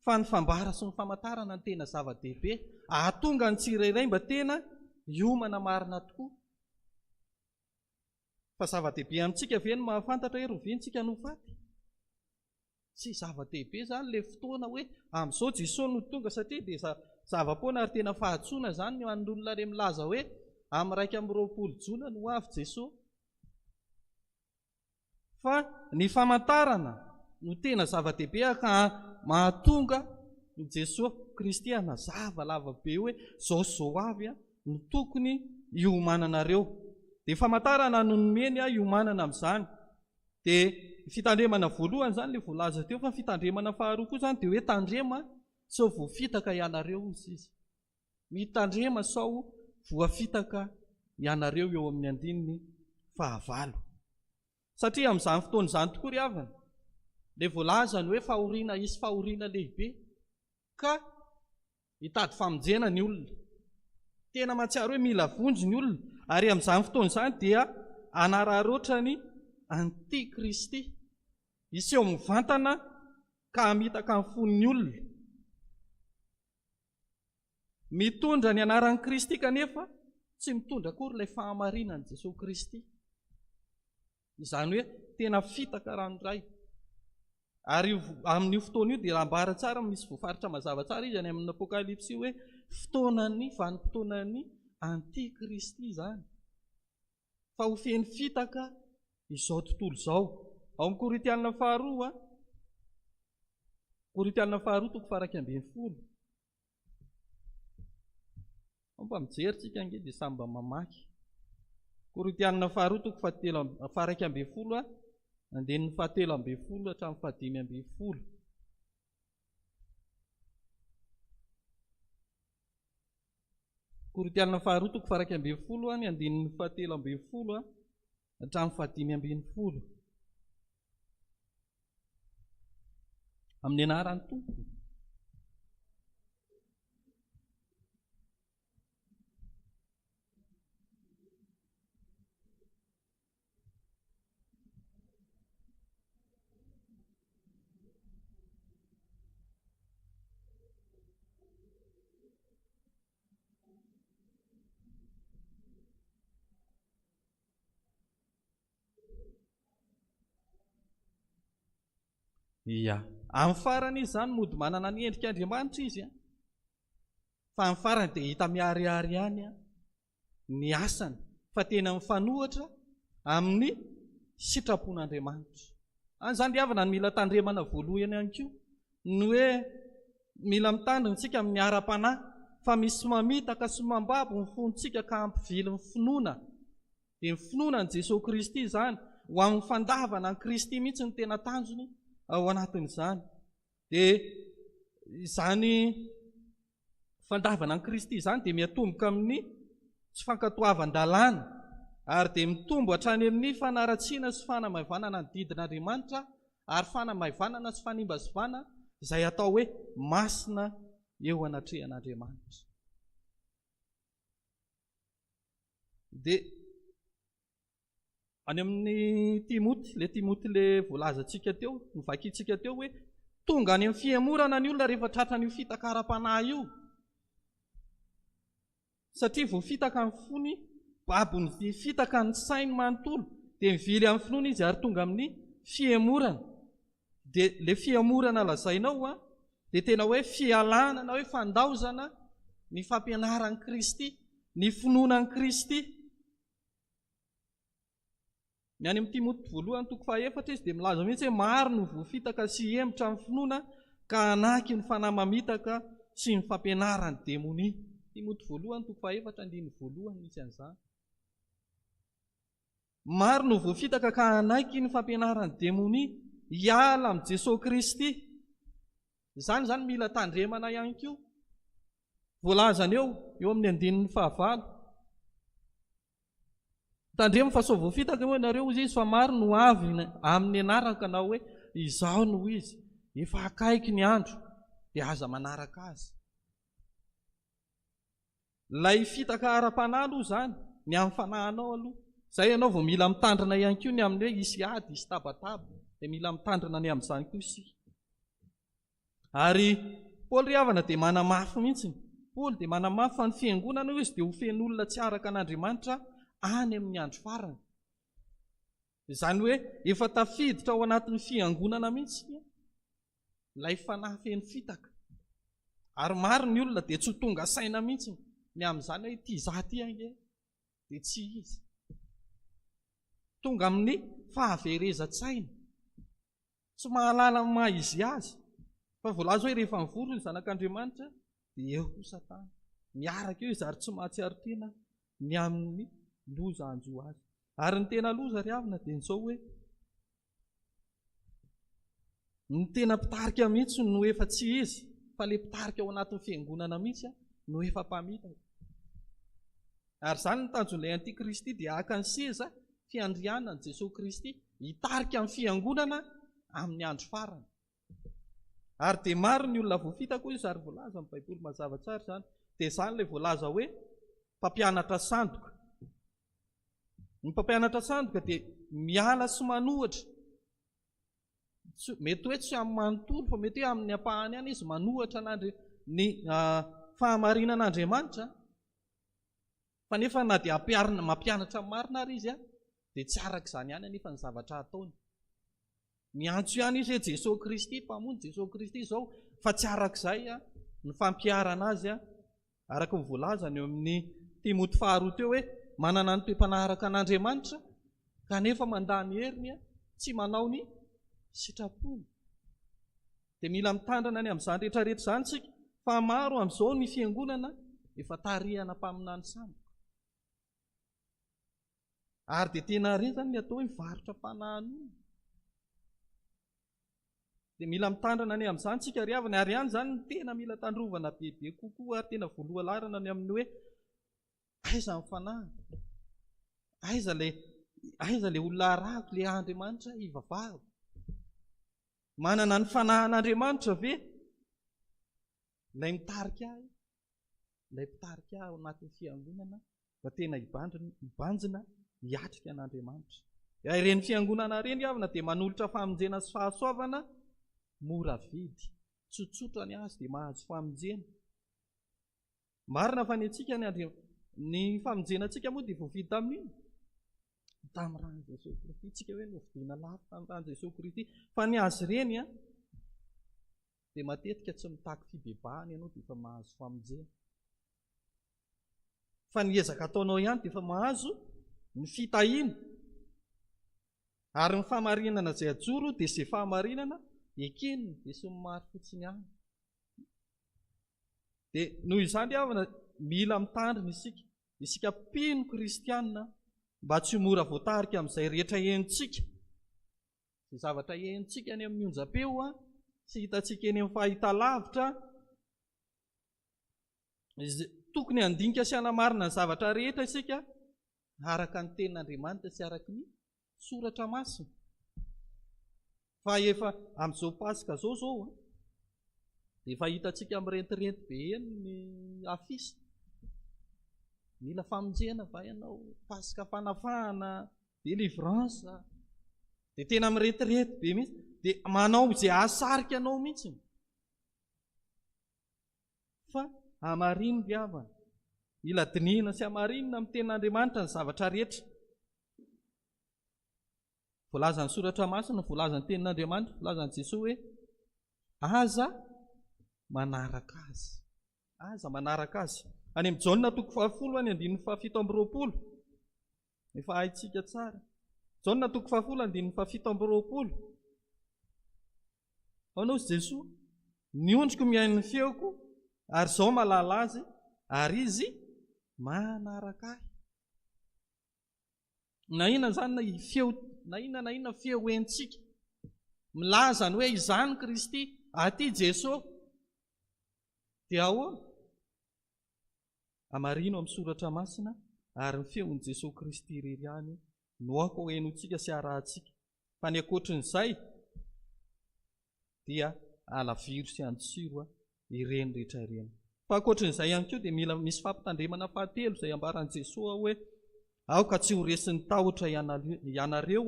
Fa ny fambara sy ny famantarana no tena zava-dehibe ahatonga ny tsirairay mba tena hiomana marina tokoa. Fa zava-dehibe amintsika ve ny mahafantatra hoe roviana isika no ho faty? Tsy zava-dehibe izany ilay fotoana hoe amin'izao Jesoa no tonga satria dia zava-poana ary tena fahadisoana izany ny an'ny olona re milaza hoe amin'ny 21 jona no ho avy Jesoa. Fa ny famantarana no tena zava-dehibe ka mahatonga ny Jesoa Kristy hanazava lava be hoe zao sy zao avy no tokony hiomananareo. Dia famantarana no nomeny hiomanana amin'izany. Dia ny fitandremana voalohany izany ilay voalaza teo fa ny fitandremana faharoa koa izany dia hoe tandrema sao voafitaka ianareo hoy izy. Mitandrema sao voafitaka ianareo eo amin'ny andininy fahavalo. Satria amin'izany fotoana izany tokoa ry havana, ilay voalaza ny hoe fahoriana hisy fahoriana lehibe ka hitady famonjena ny olona. Tena mahatsiaro hoe mila vonjy ny olona ary amin'izany fotoana izany dia hanararaotra ny antikristy. Hiseho mivantana ka hamitaka ny fon'ny olona. Mitondra ny anaran'i Kristy kanefa tsy mitondra akory ilay fahamarinan'i Jesoa Kristy. Izany hoe tena fitaka ranoray. Ary amin'io fotoana io dia ambara tsara, misy voafaritra mazava tsara izy any amin'ny Apokalypsy hoe fotoanan'ny vanim-potoanan'ny antikristy izany. Fa ho feno fitaka izao tontolo izao. Ao amin'ny Korintiana faharoa, Korintiana faharoa toko faha 11. Ao mba mijery tsika ange dia samy mba mamaky. Korintiana faharoa toko fahatelo faha 11 andininy fahatelo ambin'ny folo hatramin'ny fahadimy ambin'ny folo. Korintiana faharoa toko faha 11 ny andininy fahatelo ambin'ny folo hatramin'ny fahadimy ambin'ny folo. Amin'ny anaran'ny Tompo. Ia. Amin'ny farany izy izany mody manana ny endrik'Andriamanitra izy an. Fa amin'ny farany dia hita miharihary ihany an, ny asany fa tena mifanohitra amin'ny sitrapon'Andriamanitra. Any izany ry havana no mila tandremana voalohany ihany koa ny hoe mila mitandrina isika amin'ny ara-panahy fa misy mamitaka sy mambabo ny fontsika ka hampivily ny finoana. Dia ny finoana an'i Jesoa Kristy izany, ho amin'ny fandavana an'i Kristy mihitsy no tena tanjony ao anatin'izany. Dia izany fandavana an'i Kristy izany dia miatomboka amin'ny tsy fankatoavan-dalàna ary dia mitombo hatrany amin'ny fanaratsiana sy fanamaivanana ny didin'Andriamanitra ary fanamaivanana sy fanimbazivana izay atao hoe masina eo anatrehan'Andriamanitra. Dia any amin'ny Timoty, ilay Timoty ilay voalazantsika teo, novakintsika teo hoe tonga any amin'ny fihemorana ny olona rehefa tratran'io fitaka ara-panahy io. Satria voafitaka ny fony, babon'ny fitaka ny sainy manontolo, dia mivily amin'ny finoana izy ary tonga amin'ny fihemorana. Dia ilay fihemorana lazainao a, dia tena hoe fialana na hoe fandaozana ny fampianaran'i Kristy, ny finoana an'i Kristy. Ny any amin'ny Timoty voalohany toko fahaefatra izy dia milaza mihitsy hoe maro no voafitaka sy hihemotra amin'ny finoana ka hanaky ny fanahy mamitaka sy ny fampianaran'ny demonia. Timoty voalohany toko fahaefatra andininy voalohany misy an'izany. Maro no voafitaka ka hanaiky ny fampianaran'ny demonia hiala amin'i Jesoa Kristy. Izany izany mila tandremana ihany koa. Voalazany eo, eo amin'ny andininy fahavalo. Tandremo fa sao voafitaka eo ianareo hozy izy fa maro no avy amin'ny anarako hanao hoe izaho no izy. Efa akaiky ny andro dia aza manaraka azy. Ilay fitaka ara-panahy aloha izany, ny amin'ny fanahinao aloha. Izay ianao vao mila mitandrina ihany koa ny amin'ny hoe hisy ady, hisy tabataba. Dia mila mitandrina ny amin'izany koa isika. Ary. Paoly ry havana dia manamafy mihitsy. Paoly dia manamafy fa ny fiangonana hoy izy dia ho feno olona tsy araka an'Andriamanitra any amin'ny andro farany. Izany hoe efa tafiditra ao anatin'ny fiangonana mihitsy ilay fanahy feno fitaka. Ary maro ny olona dia tsy ho tonga saina mihitsy ny amin'izany hoe ity izaho ity ange dia tsy izy. Tonga amin'ny fahaverezan-tsaina. Tsy mahalala ny maha izy azy. Fa voalaza hoe rehefa mivory ny zanak'Andriamanitra dia eo koa Satana. Miaraka eo izy ary tsy mahatsiaro tena ny amin'ny loza hanjo azy. Ary ny tena loza ry havana dia ny izao hoe ny tena mpitarika mihitsy no efa tsy izy fa ilay mpitarika ao anatin'ny fiangonana mihitsy no efa mpamitaka. Ary izany ny tanjon'ilay antikristy dia haka ny seza fiandrianan'i Jesoa Kristy hitarika ny fiangonana amin'ny andro farany. Ary dia maro ny olona voafitaka hoy izy ary voalaza amin'ny Baiboly mazava tsara izany. Dia izany ilay voalaza hoe mpampianatra sandoka. Ny mpampianatra sandoka dia miala sy manohitra. Mety hoe tsy amin'ny manontolo fa mety hoe amin'ny ampahany ihany izy manohitra an'Andri ny ah, fahamarinan'Andriamanitra. Fa nefa na dia ampiharina mampianatra ny marina ary izy dia tsy araka izany ihany anefa ny zavatra ataony. Miantso ihany izy hoe Jesoa Kristy Mpamonjy, Jesoa Kristy izao, fa tsy araka izay ny fampiharana azy araka ny voalazany eo amin'ny Timoty faharoa teo hoe manana ny toe-panahy araka an'Andriamanitra kanefa mandà ny heriny tsy manao ny sitrapony. Dia mila mitandrana ny amin'izany rehetra rehetra izany isika fa maro amin'izao ny fiangonana efa tarihana mpaminany sandoka. Ary dia tena re izany ny atao hoe mivarotra fanahin'olona. Dia mila mitandrana ny amin'izany isika ry havana, ary any izany no tena mila tandrovana bebe kokoa ary tena voaloha laharana ny amin'ny hoe aiza ny fanahy, aiza ilay aiza ilay olona arahako, ilay Andriamanitra ivavahako. Manana ny fanahin'Andriamanitra ve ilay mitarika ahy, ilay mpitarika ahy ao anatin'ny fiangonana mba tena hibanjina hiatrika an'Andriamanitra. Ireny fiangonana ireny havana dia manolotra famonjena sy fahasoavana mora vidy. Tsotsotra ny azy dia mahazo famonjena. Marina fa ny antsika ny Andri ny famonjena antsika moa dia voavidy tamin'ny inona? Tamin'ny ran'i Jesoa Kristy. Tsika hoe novidiana lafo tamin'ny ran'i Jesoa Kristy. Fa ny azy ireny a dia matetika tsy mitaky fibebahana ianao dia efa mahazo famonjena. Fa ny ezaka ataonao ihany dia efa mahazo ny fitahiana. Ary ny fahamarinana izay ajoro dia izay fahamarinana eken'ny besinimaro fotsiny ihany. Dia noho izany havana mila mitandrina isika, isika mpino kristiana mba tsy ho mora voatarika amin'izay rehetra henontsika. Izay zavatra henontsika any amin'ny onjam-peo sy hitantsika eny amin'ny fahitalavitra, tokony handinika sy hanamarina ny zavatra rehetra isika araka ny tenin'Andriamanitra sy araka ny soratra masina. Fa efa amin'izao Paska izao izao dia efa hitantsika mirentirenty be eny ny afisy. Mila famonjena va ianao? Paska fanafahana, délivrance. Dia tena mirentirenty be mihitsy. Dia manao izay hahasarika anao mihitsy. Fa hamarino ry havana. Mila dinihina sy hamarinina amin'ny tenin'Andriamanitra ny zavatra rehetra. Voalazan'ny soratra masina, voalazan'ny tenin'Andriamanitra, voalazan'i Jesoa hoe aza manaraka azy. Aza manaraka azy. Any amin'ny Jaona toko fahafolo any andininy fahafito amby roapolo. Efa haintsika tsara. Jaona toko fahafolo andininy fahafito amby roapolo. Ahoana hozy Jesoa? Ny ondriko mihaino ny feoko ary izao mahalala azy ary izy manaraka ahy. Na inona izany na feo na inona na inona feo henontsika milaza ny hoe izany Kristy, aty Jesoa, dia ahoana? Hamarino amin'ny soratra masina ary ny feon'i Jesoa Kristy irery ihany no aoka ho henointsika sy harahantsika fa ny ankoatrin'izay dia alaviro sy andosiro ireny rehetra ireny. Fa ankoatrin'izay ihany koa dia mila misy fampitandremana fahatelo izay ambaran'i Jesoa hoe aoka tsy ho resin'ny tahotra ianareo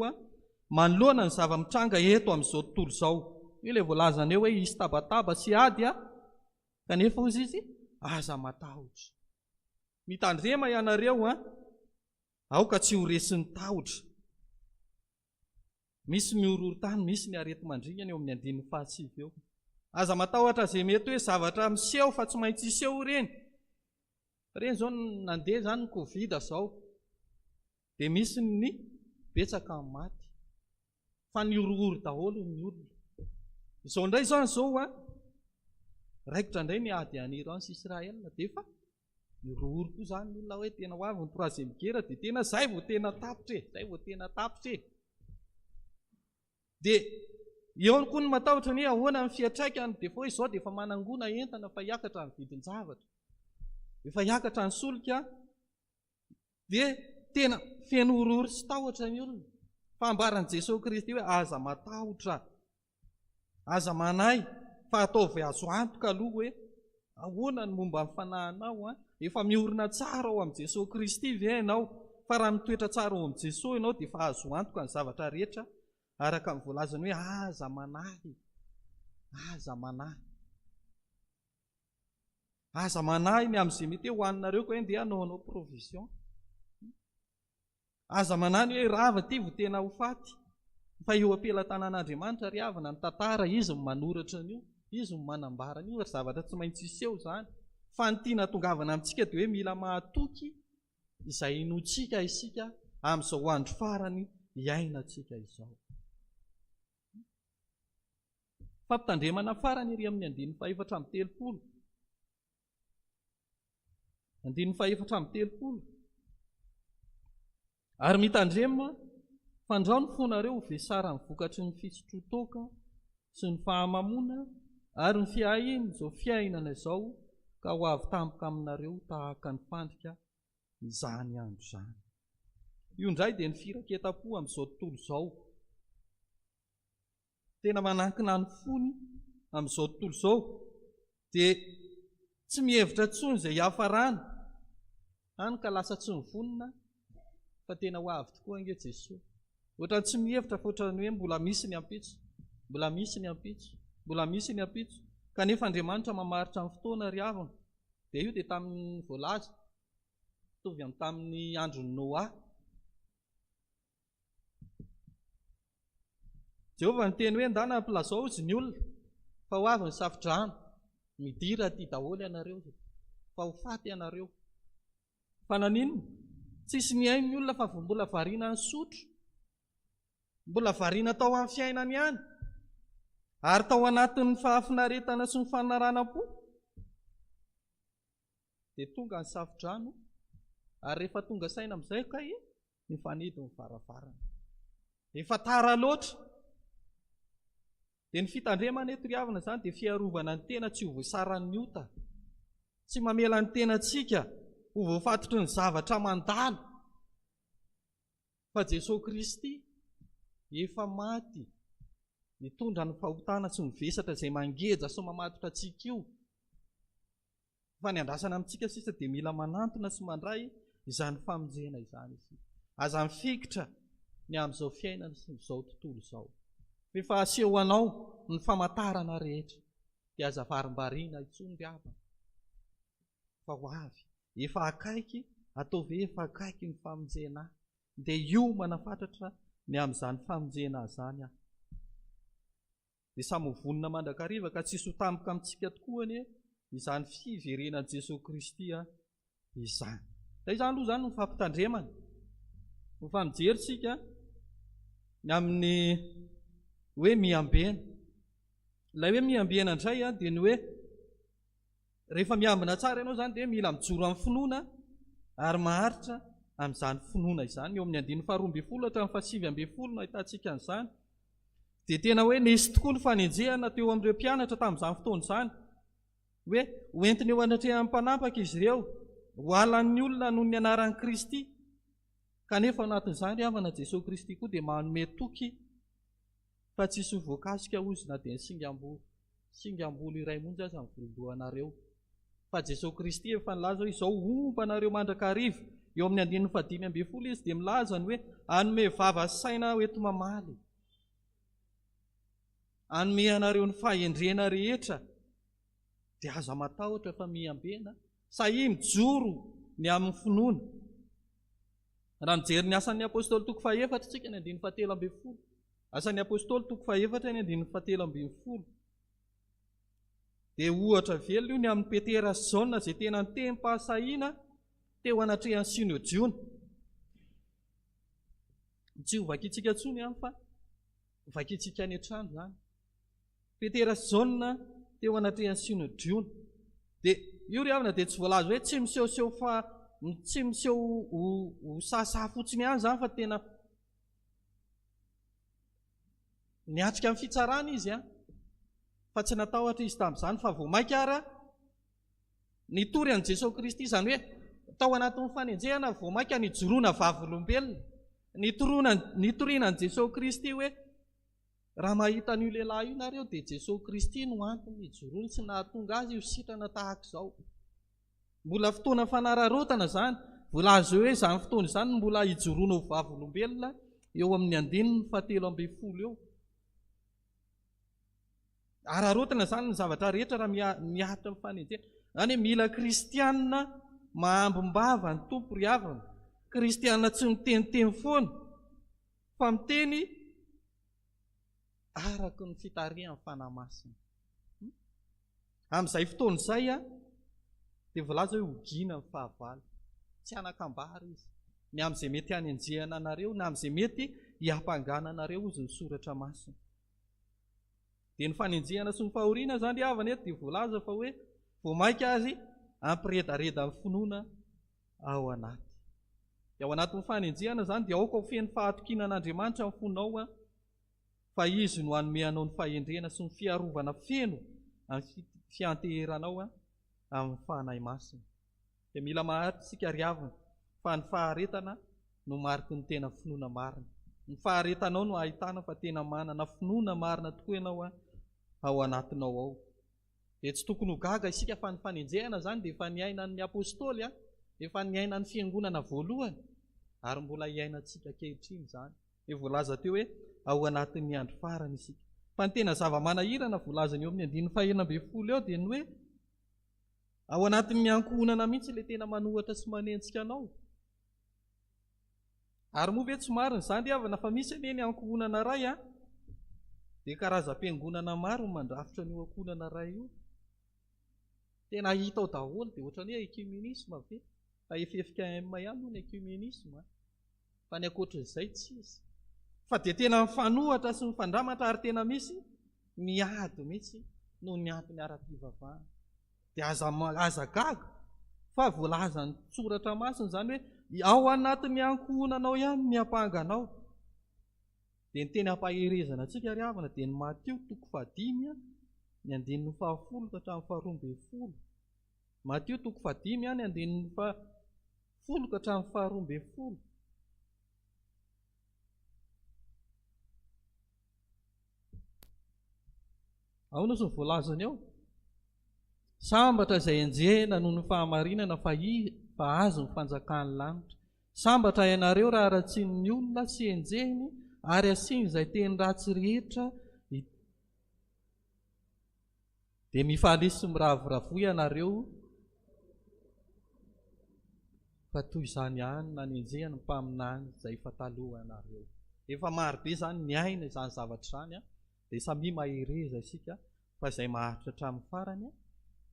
manoloana ny zava-mitranga eto amin'izao tontolo izao. Io ilay voalazany eo hoe hisy tabataba sy ady. Kanefa hozy izy, aza matahotra. Mitandrema ianareo an, aoka tsy ho resin'ny tahotra. Misy ny horohorontany, misy ny areti-mandringana eo amin'ny andininy fahasivy eo. Aza matahotra izay mety hoe zavatra miseho fa tsy maintsy hiseho ireny. Ireny izao nandeha izany ny Covid izao. Dia misy ny betsaka ny maty. Fa nihorohoro daholo ny olona. Izao indray izany izao an, raikitra indray ny ady any Iran sy Israël dia efa Mihorohoro koa izany ny olona hoe tena ho avy ny troisième guerre dia tena izay vao tena tapitra e, izay vao tena tapitra e. Dia eo koa ny matahotra ny hoe ahoana ny fiantraikany dia efa hoe izao dia efa manangona entana fa hiakatra ny vidin-javatra. Efa hiakatra ny solika dia tena feno horohoro sy tahotra ny olona. Fa ambaran'i Jesoa Kristy hoe aza matahotra. Aza manahy fa ataovy azo antoka aloha hoe ahoana ny momba ny fanahinao an? Efa miorina tsara ao amin'i Jesoa Kristy ve ianao? Fa raha mitoetra tsara ao amin'i Jesoa ianao dia efa azo antoka ny zavatra rehetra araka ny voalazany hoe aza manahy. Aza manahy. Aza manahy ny amin'izay mety hoe hohaninareo ka hoe ndeha hanao provision. Aza manahy ny hoe rava ity vao tena ho faty. Fa eo am-pelatanan'Andriamanitra ry havana ny tantara, Izy no manoratra an'io, Izy no manambara an'io ary zavatra tsy maintsy hiseho izany. Fa ny tiana hatongavana amintsika dia hoe mila mahatoky izay inoantsika isika amin'izao andro farany iainantsika izao. Fampitandremana farany ery amin'ny andininy fahefatra amby telopolo. Andininy fahefatra amby telopolo. Ary mitandrema fandrao ny fonareo ho vesaran'ny vokatry ny fisotroan-toaka sy ny fahamamoana ary ny fiahian'izao fiainana izao ka ho avy tampoka aminareo tahaka ny fandrika izany andro izany. Io indray dia ny firaketam-po amin'izao tontolo izao. tena manankina ny fony amin'izao tontolo izao dia tsy mihevitra intsony izay hiafarana, hany ka lasa tsy mivonona fa tena ho avy tokoa ange Jesoa. Ohatran'ny tsy mihevitra fa ohatran'ny hoe mbola misy ny ampitso, mbola misy ny ampitso, mbola misy ny ampitso. Kanefa Andriamanitra mamaritra ny fotoana ry havana. Dia io dia tamin'ny voalaza, mitovy amin'ny tamin'ny andron'i Noa. Jehovah niteny hoe, Ndana ampilazao hozy ny olona fa ho avy ny safodrano. Midira aty daholo ianareo fa ho faty ianareo. Fa naninona? Tsisy nihaino ny olona fa vao mbola variana nisotro. Mbola variana tao amin'ny fiainany ihany. Ary tao anatin'ny fahafinaretana sy ny fanaranam-po. Dia tonga ny safodrano ary rehefa tonga saina amin'izay kay Nifanidy ny varavarana. Efa tara loatra. Dia ny fitandremana eto ry havana izany dia fiarovana ny tena tsy ho voasaran'ny ota. Tsy mamela ny tenantsika ho voafatotry ny zavatra mandalo. Fa Jesoa Kristy efa maty nitondra ny fahotana sy ny vesatra izay mangeja sy mamatotra antsika io. Fa ny andrasana amintsika sisa dia mila manantona sy mandray izany famonjena izany isika. Aza mifikitra ny amin'izao fiainana sy izao tontolo izao. Rehefa aseho anao ny famantarana rehetra dia aza varimbariana intsony ry havana fa ho avy. Efa akaiky, ataovy hoe efa akaiky ny famonjena ahy. Dia hiomana fatratra ny amin'izany famonjena ahy izany aho. Dia samy ho vonona mandrakariva ka tsy hisy ho tampoka amintsika tokoa anie izany fiverenan'i Jesoa Kristy izany. Izay izany aloha izany no fampitandremana. Rehefa mijery isika ny amin'ny hoe miambena. Ilay hoe miambena indray dia ny hoe Rehefa miambina tsara ianao izany dia mila mijoro amin'ny finoana ary maharitra amin'izany finoana izany. Eo amin'ny andininy faharoa ambin'ny folo hatramin'ny fahasivy ambin'ny folo no ahitantsika an'izany. Dia tena hoe nisy tokoa ny fanenjehana teo amin'ireo mpianatra tamin'izany fotoana izany. Hoe hoentina eo anatrehan'ny mpanapaka izy ireo, ho halan'ny olona noho ny anaran'i Kristy. Kanefa ao anatin'izany ry havana, Jesoa Kristy koa dia manome toky fa tsy hisy ho voakasika hozy na dia ny singam-bolo. Singam-bolo iray monja aza ny volon-dohanareo. Fa Jesoa Kristy efa nilaza hoe izao homba anareo mandrakariva. Eo amin'ny andininy fahadimy ambin'ny folo izy dia milaza ny hoe hanome vava sy saina aho eto mamaly. Hanome anareo ny fahendrena rehetra. Dia aza matahotra fa miambena, sahia mijoro ny amin'ny finoana. Raha mijery ny Asan'ny Apostoly toko fahefatra isika ny andininy fahatelo ambin'ny folo. Asan'ny Apostoly toko fahefatra ny andininy fahatelo ambin'ny folo. Dia ohatra velona io ny amin'i Petera sy Jaona izay tena niteny-pahasahiana teo anatrehan'ny Synodiona. Tsy ho vakintsika intsony ihany fa vakintsika any an-trano izany. Petera sy Jaona teo anatrehan'ny Synodriona. Dia io ry havana dia tsy voalaza hoe tsy misehoseho fa tsy miseho ho ho sahasaha fotsiny ihany izany fa tena niatrika ny fitsarana izy an, fa tsy natahotra izy tamin'izany fa vao mainka ara nitory an'i Jesoa Kristy, izany hoe tao anatin'ny fanenjehana vao mainka nijoroana vavolombelona, nitoriana nitoriana an'i Jesoa Kristy hoe Raha mahita an'io lehilahy io nareo dia Jesoa Kristy no antony nijoroany sy nahatonga azy ho sitrana tahaka izao. Mbola fotoana fanararaotana izany. Voalaza eo hoe izany fotoana izany no mbola hijoroana ho vavolombelona eo amin'ny andininy fahatelo ambin'ny folo eo. Araraotina izany ny zavatra rehetra raha miaritra ny fanenjehana. Izany hoe mila kristiana mahambom-bava ny Tompo ry havana. Kristiana tsy miteniteny foana fa miteny araka ny fitarihan'ny Fanahy Masina. Amin'izay fotoana izay dia voalaza hoe ho gina ny fahavalo. Tsy hanan-kambara izy. Ny amin'izay mety hanenjehana anareo, na amin'izay mety hiampangana anareo, hozy ny Soratra Masina. Dia ny fanenjehana sy ny fahoriana izany ry havana eto dia voalaza fa hoe vao mainka azy hampiredareda ny finoana ao anaty. Dia ao anatin'ny fanenjehana izany dia aoka ho feno fahatokiana an'Andriamanitra ny fonao fa Izy no hanome anao ny fahendrena sy ny fiarovana feno amin'ny fianteheranao amin'ny Fanahy Masina. Dia mila maharitra isika ry havana fa ny faharetana no mariky ny tena finoana marina. Ny faharetanao no ahitana fa tena manana finoana marina tokoa ianao ao anatinao ao. Dia tsy tokony ho gaga isika fa ny fanenjehana izany dia efa niainan'ny Apostoly, efa niainan'ny Fiangonana voalohany ary mbola iainantsika ankehitriny izany. Dia voalaza teo hoe ao anatin'ny andro farany isika. Fa ny tena zava-manahirana voalazany eo amin'ny andininy fahenina ambin'ny folo eo dia ny hoe ao anatin'ny ankohonana mihitsy ilay tena manohatra sy manenjika anao. Ary moa ve tsy marina izany ry havana fa misy anie ny ankohonana iray an, dia karazam-piangonana maro no mandrafitra an'io ankohonana iray io. Tena hita ao daholo dia ohatran'ny hoe ecumenisme ve? Fa FFKM ihany moa ny ecumenisme an. Fa ny ankoatran'izay tsy izy. Fa dia tena mifanohatra sy mifandramatra ary tena misy miady mihitsy noho ny antony ara-pivavahana. Dia aza aza gaga fa voalazan'ny soratra masina izany hoe ao anatin'ny ankohonanao ihany ny ampanganao. Dia ny teny ampaherezana antsika ry havana dia ny Matio toko fahadimy ny andininy fahafolo ka hatramin'ny faharoa ambin'ny folo. Matio toko fahadimy ny andininy fahafolo ka hatramin'ny faharoa ambin'ny folo. Ahoana ozy ny voalazany ao? Sambatra izay enjehina noho ny fahamarinana fa i fa azy ny fanjakan'ny lanitra. Sambatra ianareo raha ratsian'ny olona sy enjehiny ary asiany izay teny ratsy rehetra Dia mifalia sy miravoravoa ianareo fa toy izany ihany nanenjehany ny mpaminany izay efa talohanareo. Efa maro be izany niaina izany zavatra izany, dia samia mahereza isika fa izay maharitra hatramin'ny farany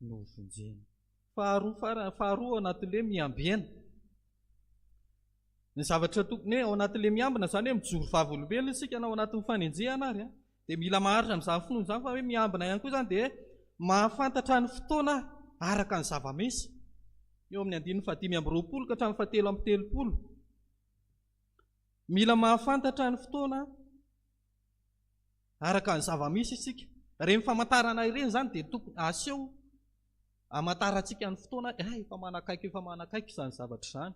no vonjena. Faharoa farany, faharoa ao anatin'ilay hoe miambena. Ny zavatra tokony hoe ao anatin'ilay miambina izany hoe mijoro vavolombelona isika na ao anatin'ny fanenjehana ary dia mila maharitra amin'izany finoana izany fa hoe miambina ihany koa izany dia mahafantatra ny fotoana araka ny zava-misy. Eo amin'ny andininy fahadimy amby roapolo ka hatramin'ny fahatelo amby telopolo. Mila mahafantatra ny fotoana araka ny zava-misy isika. Ireny famantarana ireny izany dia tokony aseho hamantarantsika ny fotoana, ah, efa manakaiky, efa manakaiky izany zavatra izany.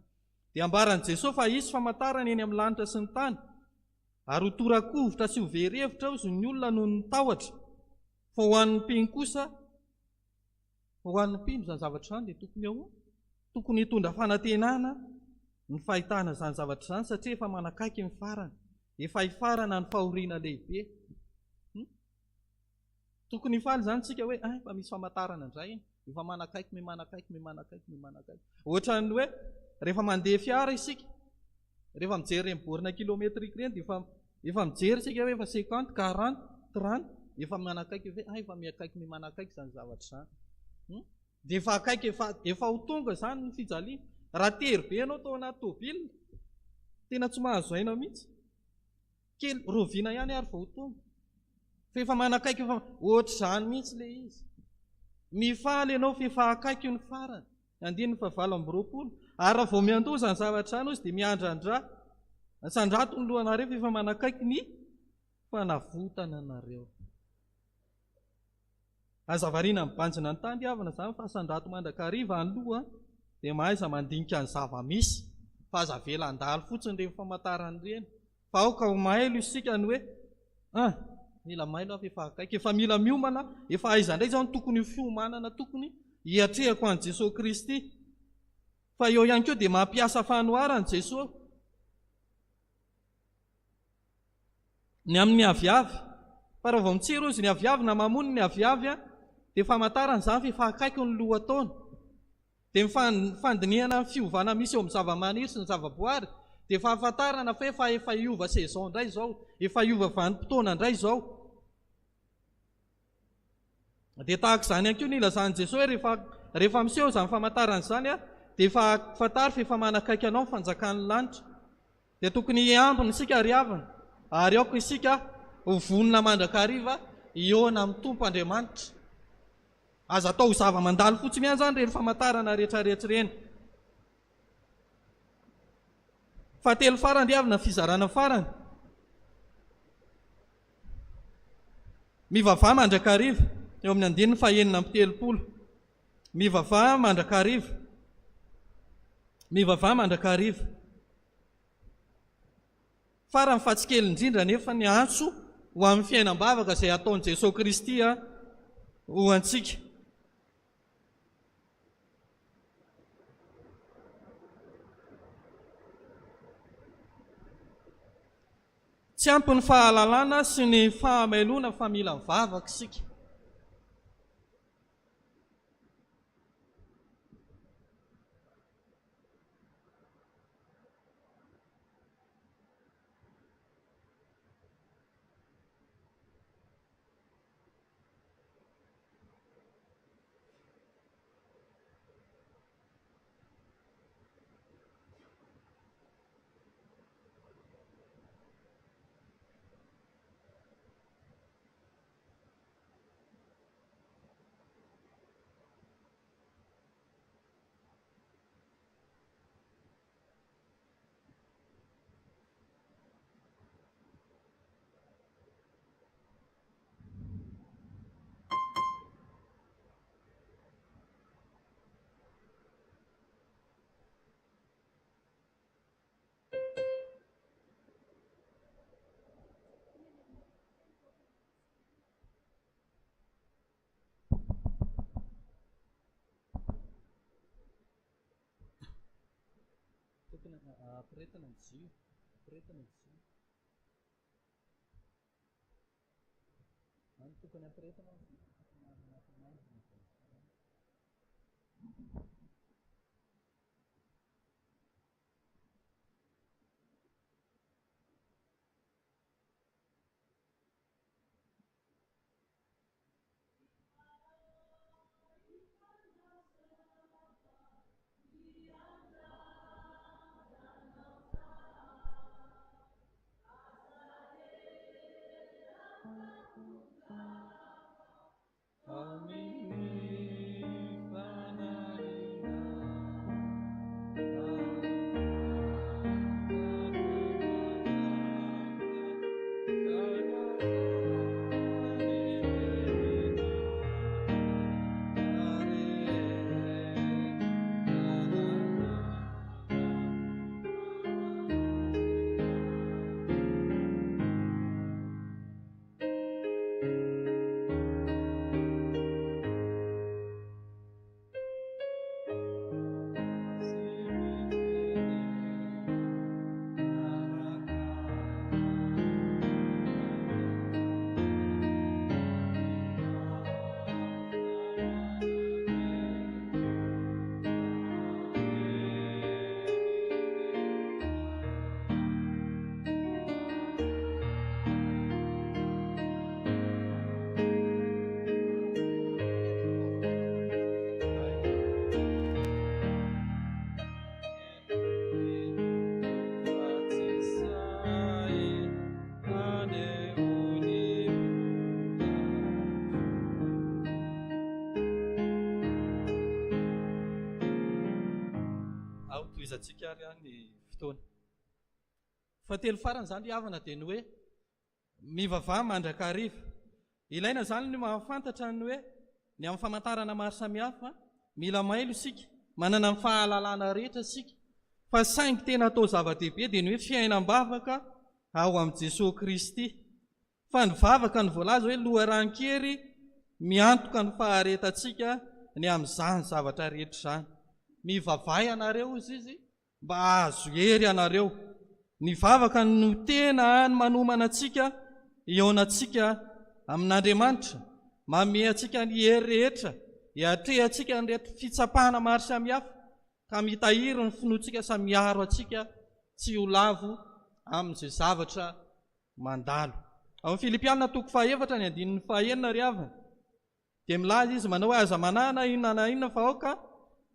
Dia ambaran'i Jesoa fa hisy famantarana eny amin'ny lanitra sy ny tany, ary ho tora-kovitra sy ho very hevitra hozy ny olona noho ny tahotra. Fa ho an'ny mpino kosa, fa ho an'ny mpino izany zavatra izany dia tokony ho tokony hitondra fanantenana ny fahitana izany zavatra izany satria efa manakaiky ny farany, efa hifarana ny fahoriana lehibe. Tokony hifaly izany isika hoe eh, efa misy famantarana indray iny, efa manakaiky, miha-manakaiky, miha-manakaiky, miha-manakaiky. Ohatran'ny hoe rehefa mandeha fiara isika, rehefa mijery ireny borne kilométrique ireny dia efa efa mijery isika hoe efa cinquante, quarante, trente, efa manakaiky hoe ah, efa miha-akaiky, miha-manakaiky izany zavatra izany. Dia efa akaiky, efa efa ho tonga izany ny fijaliana. Raha tery be ianao tao anaty tôbila, tena tsy mahazo aina mihitsy. Kely, rahoviana ihany ary vao ho tonga. Fa efa manakaiky efa ohatr'izany mihitsy ilay izy. Mifaly ianao fa efa akaiky ny farany. Andininy fahavalo amby 20. Ary raha vao miandoha izany zavatra izany hozy dia miandrandra. Sandrato ny lohanareo fa efa manakaiky ny fanavotana anareo. Aza variana mibanjina ny tany havana izany fa sandrato mandrakariva ny loha dia mahaiza mandinika ny zava-misy fa aza avela handalo fotsiny ireny famantarana ireny fa aoka ho mailo isika ny hoe ah, mila mailo aho fa efa akaiky, efa mila miomana, efa aiza indray izao no tokony ho fiomanana tokony hiatrehako an'i Jesoa Kristy. Fa eo ihany koa dia mampiasa fanoharana Jesoa. Ny amin'ny aviavy. Fa raha vao mitsiry hozy ny aviavy na mamono ny aviavy dia famantarana izany fa efa akaiky ny lohataona. Dia ny fandinihana ny fiovana misy eo amin'ny zava-maniry sy ny zava-boary dia fahafantarana fa efa efa hiova saison indray izao, efa hiova vanim-potoana indray izao. Dia tahaka izany ihany koa ny ilazan'i Jesoa hoe rehefa rehefa miseho izany famantarana izany dia efa fantaro fa efa manakaiky anao ny fanjakan'ny lanitra. Dia tokony hiambina isika ry havana, ary aoka isika ho vonona mandrakariva hihaona amin'ny Tompo Andriamanitra. Aza atao ho zava-mandalo fotsiny ihany izany ireny famantarana rehetrarehetra ireny. Fahatelo farany ry havana, fizarana farany. Mivavaha mandrakariva, eo amin'ny andininy fahenina amby 30. Mivavaha mandrakariva. Mivavaha mandrakariva. Farany fa tsy kely indrindra anefa ny antso ho amin'ny fiainam-bavaka izay ataon'i Jesoa Kristy ho antsika. Tsy ampy ny fahalalana sy ny fahamailoana fa mila mivavaka isika. Tokony ampiretina ny jiro, ampiretina ny jiro. Zany tokony ampiretina ny jiro. Tohizantsika ary ny fotoana. Fahatelo farany izany ry havana dia ny hoe mivavaha mandrakariva. Ilaina izany ny mahafantatra ny hoe ny amin'ny famantarana maro samihafa, mila mailo isika, manana ny fahalalana rehetra isika, fa saingy tena atao zava-dehibe dia ny hoe fiainam-bavaka ao amin'i Jesoa Kristy. Fa ny vavaka no voalaza hoe loharanon-kery miantoka ny faharetantsika ny amin'izany zavatra rehetra izany. Mivavaha ianareo, hozy izy, mba hahazo hery ianareo. Ny vavaka no tena ny manomana antsika hihaonantsika amin'Andriamanitra, manome antsika ny hery rehetra hiatrehantsika an'ireto fitsapana maro samihafa ka mitahiry ny finoantsika sa miaro antsika tsy ho lavo amin'izay zavatra mandalo. Ao amin'ny Filipiana toko fahaefatra ny andininy fahaenina ry havana dia milaza izy manao hoe aza manahy na inona na inona fa aoka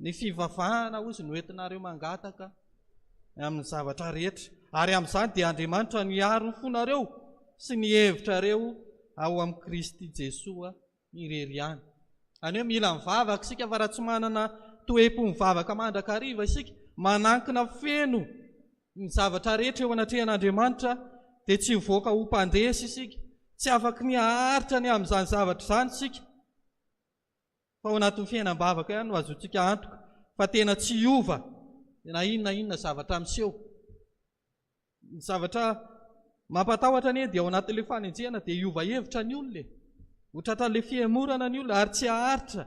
ny fivavahana hozy no entinareo mangataka amin'ny zavatra rehetra ary amin'izany dia Andriamanitra no hiaro ny fonareo sy ny hevitrareo ao amin'i Kristy Jesoa irery ihany. Any hoe mila mivavaka isika fa raha tsy manana toe-po mivavaka mandrakariva isika, manankina feno ny zavatra rehetra eo anatrehan'Andriamanitra dia tsy hivoaka ho mpandresy isika. Tsy afaky ny haharitra ny amin'izany zavatra izany isika. Fa ao anatin'ny fiainam-bavaka ihany no azontsika antoka fa tena tsy hiova na inona na inona zavatra miseho. Ny zavatra mampatahotra anie dia ao anatin'ilay fanenjehana dia hiova hevitra ny olona e. Ho tratran'ilay fihemorana ny olona ary tsy haharitra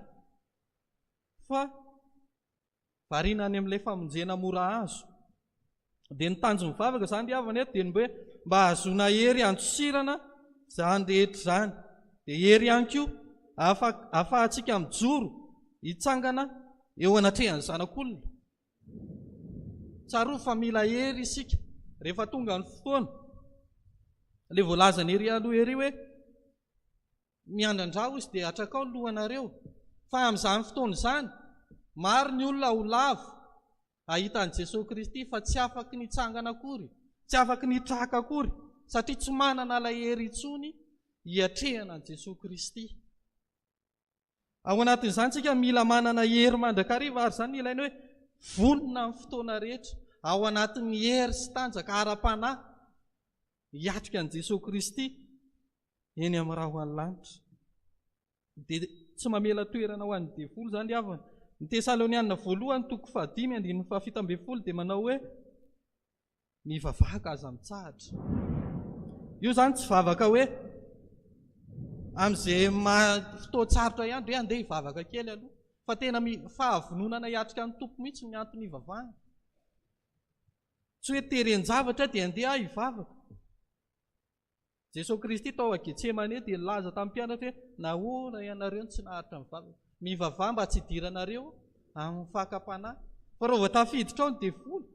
fa variana any amin'ilay famonjena mora azo. Dia ny tanjon'ny vavaka izany ry havana eto dia ny hoe mba hahazoana hery handosirana izany rehetra izany. Dia hery ihany koa ahafahantsika mijoro hitsangana eo anatrehan'ny Zanak'olona. Tsarovy fa mila hery isika rehefa tonga ny fotoana. Ilay voalazan'i ery aloha ery hoe miandrandra hozy dia atrakao ny lohanareo. Fa amin'izany fotoana izany, maro ny olona ho lavo hahita an'i Jesoa Kristy fa tsy afaky ny hitsangana akory, tsy afaky ny hitraka akory satria tsy manana ilay hery intsony hiatrehana an'i Jesoa Kristy. Ao anatin'izany isika mila manana hery mandrakariva ary izany ilaina hoe vonona amin'ny fotoana rehetra ao anatin'ny hery sy tanjaka ara-panahy hiatrika an'i Jesoa Kristy eny amin'ny rahon'ny lanitra. Dia tsy mamela toerana ho an'ny devoly izany ry havana. Ny Tesalonianina voalohany toko fahadimy andininy fahafito ambin'ny folo dia manao hoe Mivavaka aza mitsahatra. Io izany tsy vavaka hoe amin'izay fotoan-tsarotra ihany ve andeha hivavaka kely aloha fa tena fahavononana hiatrika ny Tompo mihitsy ny antony hivavahana. Tsy hoe teren-javatra dia andeha aho hivavaka. Jesoa Kristy tao a Getsemane dia nilaza tamin'ny mpianatra hoe, Nahoana ianareo no tsy naharitra nivavaka? Mivavaha mba tsy hidiranareo amin'ny fakam-panahy. Fa raha vao tafiditra ao ny devoly,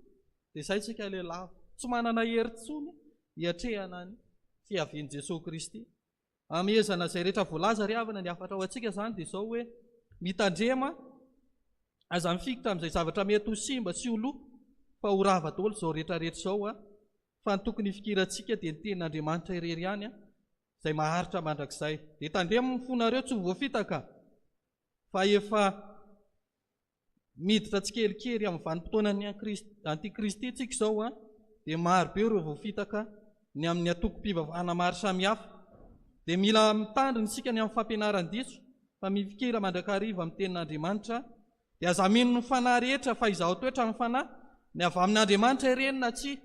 dia izay isika ilay lavo. Tsy manana hery intsony hiatrehana ny fiavian'i Jesoa Kristy. Amehezana izay rehetra voalaza ry havana, ny hafatra ho antsika izany dia izao hoe, mitandrema, aza mifikitra amin'izay zavatra mety ho simba sy ho lo, fa ho rava daholo izao rehetra rehetra izao. Fa ny tokony hifikirantsika dia ny tenin'Andriamanitra irery ihany izay maharitra mandrakizay. Dia tandremo ny fonareo tsy ho voafitaka fa efa miditra tsikelikely amin'ny vanim-potoanan'ny antikristy tsika izao dia maro be ireo voafitaka ny amin'ny antokom-pivavahana maro samihafa. Dia mila mitandrina isika ny amin'ny fampianaran-diso fa mifikira mandrakariva amin'ny tenin'Andriamanitra Dia aza mino ny fanahy rehetra fa izaho toetra ny fanahy, ny avy amin'Andriamanitra ireny na tsia.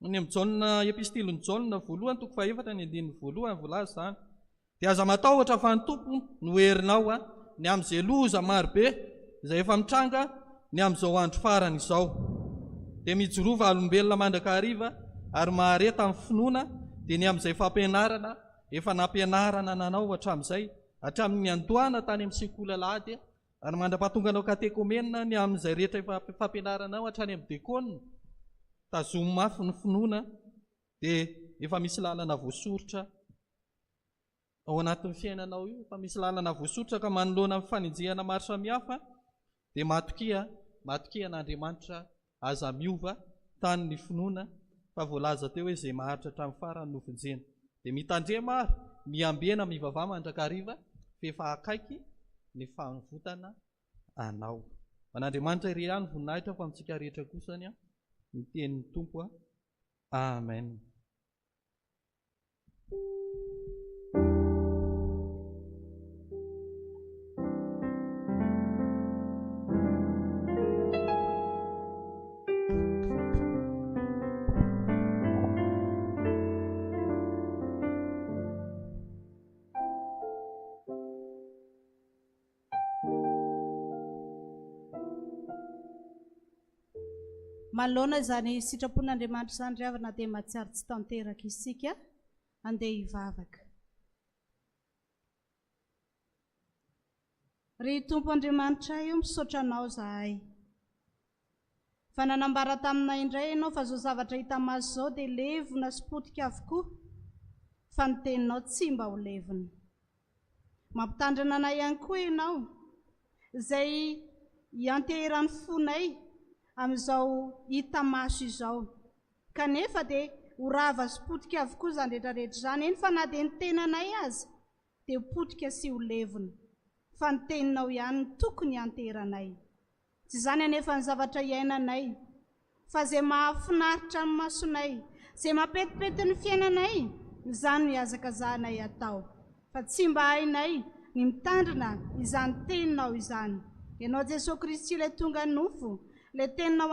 Any amin'ny Jaona, Epistilin'i Jaona voalohany toko fahefatra ny andininy voalohany voalaza izany. Dia aza matahotra fa ny Tompo no herinao ny amin'izay loza marobe izay efa mitranga ny amin'izao andro farany izao. Dia mijoroa valombelona mandrakariva ary mahareta amin'ny finoana dia ny amin'izay fampianarana efa nampianarana nanao hatramin'izay, hatramin'ny niandohana tany amin'ny sekoly alahady Ary mandra-pahatonganao katekomena ny amin'izay rehetra efa fampianaranao hatrany amin'ny dekona, tazomy mafy ny finoana dia efa misy lalana voasoritra ao anatin'ny fiainanao io, efa misy lalana voasoritra ka manoloana ny fanenjehana maro samihafa dia matokia, matokia an'Andriamanitra Aza miova tany ny finoana fa voalaza teo hoe izay maharitra hatramin'ny farany no vonjena. Dia mitandrema ary, miambena, mivavaha mandrakariva f'efa akaiky ny fanovotana anao. An'Andriamanitra irery ihany ny voninahitra fa amintsika rehetra kosa ny ny tenin'ny Tompo. Amen. Manoloana izany sitrapon'Andriamanitra izany ry havana dia mahatsiaro tsy tanteraka isika. Andeha hivavaka. Ry Tompo Andriamanitray o, misaotra Anao izahay. Fa nanambara taminay indray Ianao fa izao zavatra hita maso izao dia levona sy potika avokoa, fa ny Teninao tsy mba ho levona. Mampitandrina anay ihany koa Ianao, izay ianteheran'ny fonay amin'izao hita maso izao. Kanefa dia ho rava sy potika avokoa izany rehetra rehetra izany, eny fa na dia ny tenanay aza dia ho potika sy ho levona. Fa ny Teninao ihany no tokony hianteheranay. Tsy izany anefa ny zavatra iainanay, fa izay mahafinaritra ny masonay, izay mampetipety ny fiainanay, izany no ihazakazahanay atao. Fa tsy mba hainay ny mitandrina izany Teninao izany. Ianao Jesoa Kristy ilay tonga nofo, ilay Teninao.